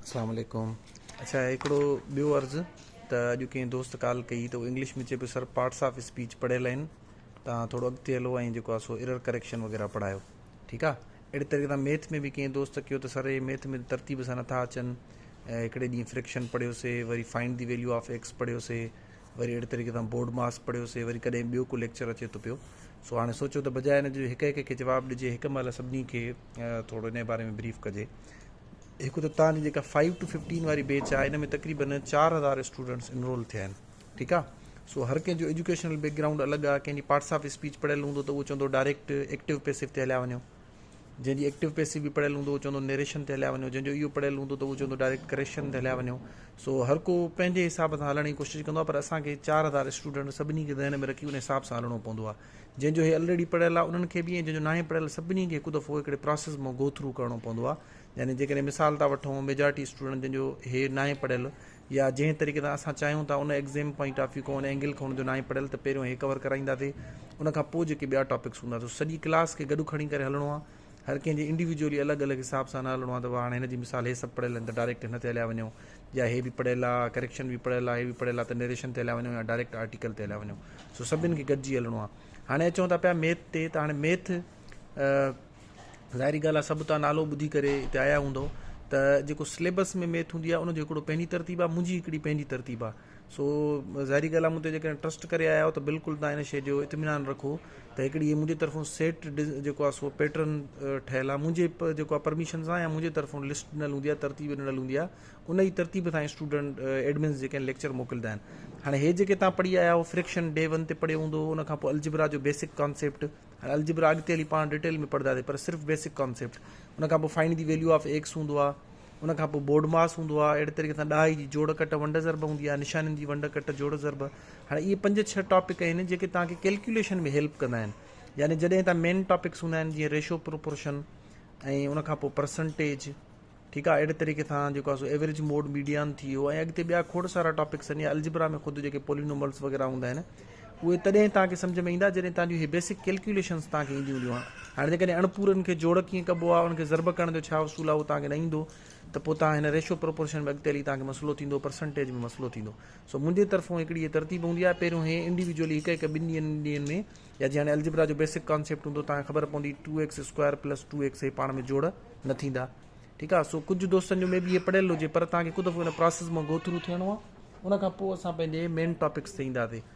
اسلام عليڪم اڇا هڪڙو ٻيو عرض ته اڄ ڪنهن دوست ڪال ڪئي ته انگلش ۾ چئي پيو سر پارٽس آف اسپيچ پڙهيل آهن تان ٿورو اڳتي هلو ۽ جيڪو آهي سو ايرر ڪريڪشن وغيره پڙهايو ٺيڪ آهي اهڙي طريقي سان ميٿ ۾ به ڪنهن دوست ڪيو ته سر هي ميٿ ۾ ترتيب سان نٿا اچن هڪڙي ڏينهن فريڪشن پڙهيوسي وري find the value of X پڙهيوسي وري اهڙي طريقي سان بورڊ ماس پڙهيوسي وري ڪڏهن ٻيو ڪو ليڪچر اچي ٿو پيو سو هاڻي سوچيو ته بجاء ان جو هڪ هڪ کي جواب ڏجي هڪ مهل سڀني کي ٿورو ان باري ۾ بريف ڪجي. هڪ ته تان جي جيڪا فائيو ٽو ففٽين واري بيچ آهي ان ۾ تقريبن 4000 اسٽوڊنٽس انرول ٿيا آهن ٺيڪ آهي سو هر ڪنهن جو ايجوڪيشنل بيڪ گرائونڊ الڳ آهي ڪنهن جي پارٽس آف اسپيچ پڙهيل هوندو ته اهو چوندو ڊائريڪٽ ايڪٽو پيسو تي هليا وڃو جنهن جي ايڪٽو پيسو به پڙهيل هوندو اهو چوندو نيريشن تي هليا وڃو جنهن جو اهو پڙهيل هوندو ته اهو چوندو ڊائريڪٽ ڪريڪشن تي هليا وڃو سو هر ڪو پنهنجي حساب سان هلڻ جي ڪوشش ڪندو آهي پر اسان کي 4000 اسٽوڊنٽ سڀني کي ذهن ۾ رکي ان حساب سان هلڻو پوندو آهي جنهن جو هي الريڊي پڙهيل آهي انهن کي به ۽ جنهن جو ناهي پڙهيل سڀني کي هڪ دفعو هڪڙي پراسيس مان گو ٿرو ڪرڻو پوندو آهي يعني جيڪڏهن مثال ٿا وٺون ميجارٽي اسٽوڊنٽ جنهن جو هي ناهي پڙهيل يا جنهن طريقي سان اسان چاهيون ٿا ان ايگزيم پوائنٽ آف ويو کان ان اينگل کان ان جو ناهي پڙهيل ته پهريون هي ڪور ڪرائينداسي ان کان پوء جيڪي ٻيا ٽاپڪس هوندا سو سڄي ڪلاس کي گڏ کڻي ڪري هلڻو آهي هر ڪنهن جي انڊيويجولي الڳ الڳ حساب سان نه هلڻو آهي ته هاڻي هن جي مثال هي سڀ پڙهيل آهن ته ڊائريڪٽ هن تي هليا وڃو يا هي به پڙهيل آهي ڪريڪشن به پڙهيل آهي هي به پڙهيل آهي ته نيريشن تي هليا وڃو يا ڊائريڪٽ آرٽيڪل تي هليا وڃو سو سڀن کي گڏجي هلڻو آهي هاڻي اچون ٿا پيا ميٿ تي ته هاڻي ميٿ ظاهري ڳالهه آهي سڀ تان نالو ٻڌي ڪري هتي آيا هوندو ته جيڪو سليبس ۾ ميٿ هوندي آهي ان جو هڪڙو پنهنجي ترتيب آهي منهنجي هڪڙي پنهنجي ترتيب آهي سو ظاهري ڳالهه آهي مون تي جيڪڏهن ٽرسٽ ڪري آيا آهيو ته بلڪل تان ان شيء جو اطمينان رکو ته هڪڙي هي منهنجي طرفون سيٽ جيڪو آهي سو پيٽرن ٺهيل آهي منهنجي جيڪو آهي پرميشن سان يا منهنجي طرفون لسٽ ڏنل هوندي آهي ترتيب ڏنل هوندي آهي ان ئي ترتيب سان اسٽوڊنٽ ايڊمنس جيڪي آهن ليڪچر موڪلدا آهن هاڻي هي جيڪي تان پڙهي آيا آهيو فريڪشن ڊي ون تي پڙهيو هوندو ان کان پوء الجبرا جو بيسڪ ڪانسيپٽ هاڻي الجبرا اڳتي هلي پاڻ ڊيٽيل ۾ پڙهنداسين پر صرف بيسڪ ڪانسيپٽ ان کان پوء find the value of X هوندو آهي ان کان پوء بورڊ ماس هوندو آهي اهڙي طريقي سان ڏهائي جي جوڙ ڪٽ ونڊ ضرب هوندي آهي نشانين جي ونڊ ڪٽ جوڙ ضرب هاڻي اهي پنج ڇهه ٽاپڪ آهن جيڪي توهان کي ڪيلڪيوليشن ۾ هيلپ ڪندا آهن يعني جڏهن توهان مين ٽاپڪس هوندا آهن جيئن ريشو پروپورشن ۽ ان کان پوء پرسنٽيج ٺيڪ آهي اهڙي طريقي سان جيڪو آهي سو ايوريج موڊ ميڊيان ٿي ويو ۽ اڳتي ٻيا کوڙ سارا ٽاپڪس آهن يا الجبرا ۾ خود جيڪي پولينوملس وغيره هوندا آهن اهي تڏهن توهان کي سمجهه ۾ ايندا جڏهن توهان جون اهي بيسڪ ڪيلڪيوليشنس توهان کي اينديون هونديون. هاڻي جيڪڏهن اڻپورن کي جوڙ ڪيئن ڪبو آهي، ان کي ضرب ڪرڻ جو ڇا اصول آهي اهو توهان کي نه ايندو ته پوء توهان هن ريشو پروپورشن ۾ اڳتي هلي توهان کي مسئلو ٿيندو، پرسنٽيج ۾ مسئلو ٿيندو. سو منهنجي طرفون هڪڙي هيء ترتيب هوندي آهي، پهريون هي انڊيويجولي هڪ هڪ ٻن ڏينهن ڏينهن ۾ يا جيئن هاڻي الجبرا جو بيسڪ ڪانسيپٽ هوندو توهان کي خبر پوندي two X square plus two X هي پاڻ ۾ جوڙ نه ٿيندا. ٺيڪ آهي سو ڪجهه دوستن جو مي بي هي پڙهيل هجي پر توهان کي هڪ دفعو ان پراسيس مان گو ٿرو ٿيڻو آهي ان کان پوء اسان پنهنجي مين ٽاپڪس تي اينداسين.